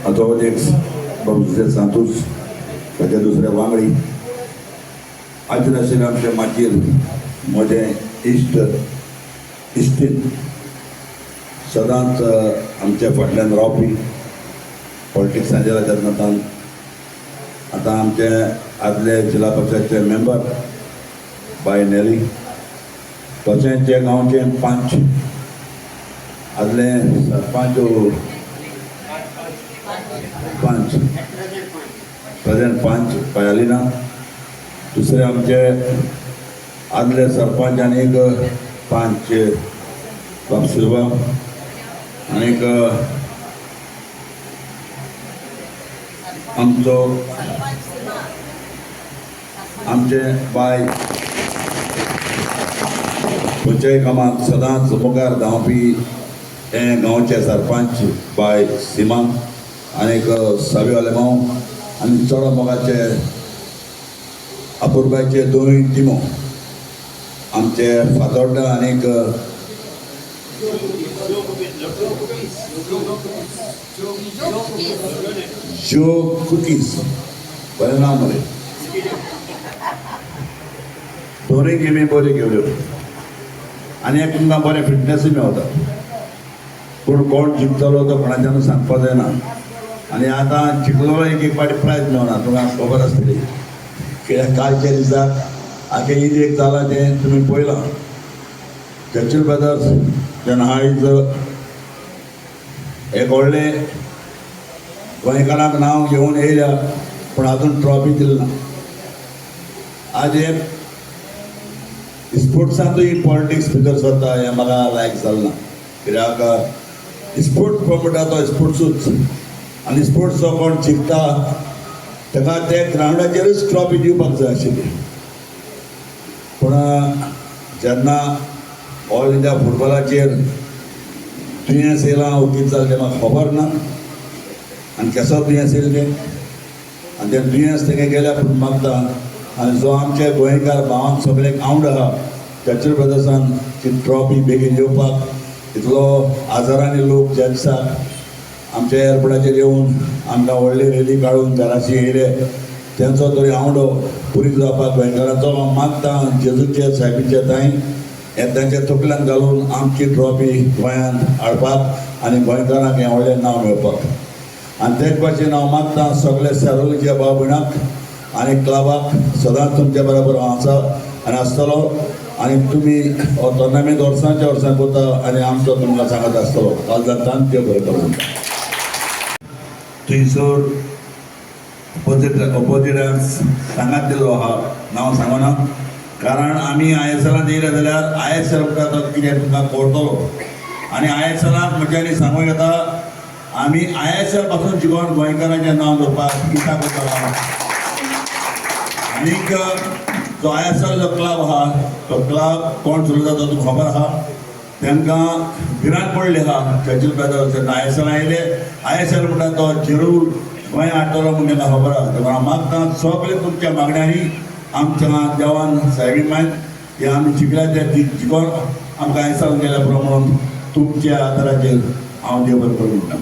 Authorities बाबू जुझे सांतूस, ताचे दुसरे वांगडी हाजीर आशिल्ले, आमचे माचयेर म्हजे इश्ट इश्टीन, सदांच आमच्या फाटल्यान रावपी, पॉलिटिक्सांचेर जेन्ना आतां आमचे आदले जिल्हा परिशदचे मेंबर बाय नेरी, तशेंच जे गांवचे पंच, आदले सरपंच, पंच, प्रेझेंट पंच पयालिना, दुसरे आमचे आदले सरपंच आनी एक पंच बाब सिल्वा आनीक आमचो आमचे बाय, खंयच्याय कामाक सदांच मुखार धांवपी हे गांवचे सरपंच बाय सीमा आनीक सावी आलेमांव आनी चड मोगाचे अपुरबायचे दोनूय टिमो, आमचे फातोड्डा आनीक ज्यो कुकीज, बरें नांव मरे. दोनूय गेमी बऱ्यो घेवल्यो आनी एक तुमकां बरें फिटनसूय मेवता. पूण कोण जिखतलो तो कोणाच्यानूच सांगपाक जायना. आनी आतां जिखलो एक एक फावटी प्रायज मेळना. तुमकां खबर आसतली कित्याक कालच्या दिसाक आगे ईद एक जालां तें तुमी पळयलां. चर्चिल ब्रदर्स जेन्ना आयज एक व्हडलें गोंयकारांक नांव घेवन येयल्या, पूण आजून ट्रॉफी दिली ना. आज हे स्पोर्ट्सांतूय पॉलिटिक्स भितर सरता हें म्हाका लायक जालें ना. कित्याक स्पोर्ट्स म्हणटा तो स्पोर्ट्सूच आनी स्पोर्ट्सो कोण जिखता ताका ते ग्रावंडाचेरूच ट्रॉफी दिवपाक जाय आशिल्ली. पूण जेन्ना ऑल इंडिया फुटबॉलाचेर दुयेंस येयलां वो कितें जालें तें म्हाका खबर ना आनी केसो दुयेंस येयलें तें आनी तें दुयेंस तेगे गेल्या पूण मागता. आनी जो आमचे गोंयकार भावांक सगळ्यांक आवड आहा चर्चिल ब्रदर्सान ती ट्रॉफी बेगीन येवपाक, इतलो हजारांनी लोक ज्या दिसाक आमच्या एअरपोर्टाचेर येवन आमकां व्हडली रेली काडून घराशी येयले, तेंचो तरी आवडो पुरी जावपाक गोंयकारांचो हांव मागता जेजूचे सायबीचे थंय हे तेंच्या तकल्यान घालून आमची ट्रॉफी गोंयांत हाडपाक आनी गोंयकारांक हें व्हडलें नांव मेळपाक. आनी तेच भाशेन हांव मागता सगळे सेरोलीच्या भाव भयणाक आनी क्लबाक, सदांच तुमच्या बरोबर हांव आसा आनी आसतलो आनी तुमी हो टोर्नामेंट वर्सांच्या वर्सां करता आनी आमचो तुमकां सांगत आसतलो. काल जाता देव बरें करूं. थंयसर ऑपोजिटाक सांगात दिल्लो आहा, नांव सांगना, कारण आमी I S एलांत येयले जाल्यार I S L म्हणटा तो कितें तुमकां कळटलो. आनी I S एलांत म्हज्यांनी सांगूं येता, आमी I S L पासून जिखोन गोंयकारांचें नांव दवरपाक इत्सा करता. आनीक जो I S L जो क्लब आहा तो क्लब कोण चलयता तो तुमकां खबर आहा. तांकां भिरांत पडली आहा चर्चिल ब्रदर्स जेन्ना I S L आयले. I S L म्हणटा तो जरूर गोंय हाडटलो म्हूण तांकां खबर आहा. देखून हांव मागता सगळे तुमच्या मागण्यांनी आमच्या देवान सायबीन मायन हे आमी जिखल्या ते जिखोन आमकां I S L गेल्या पुरो म्हणून तुमच्या आदाराचेर हांव देव बरें करूं म्हणटा.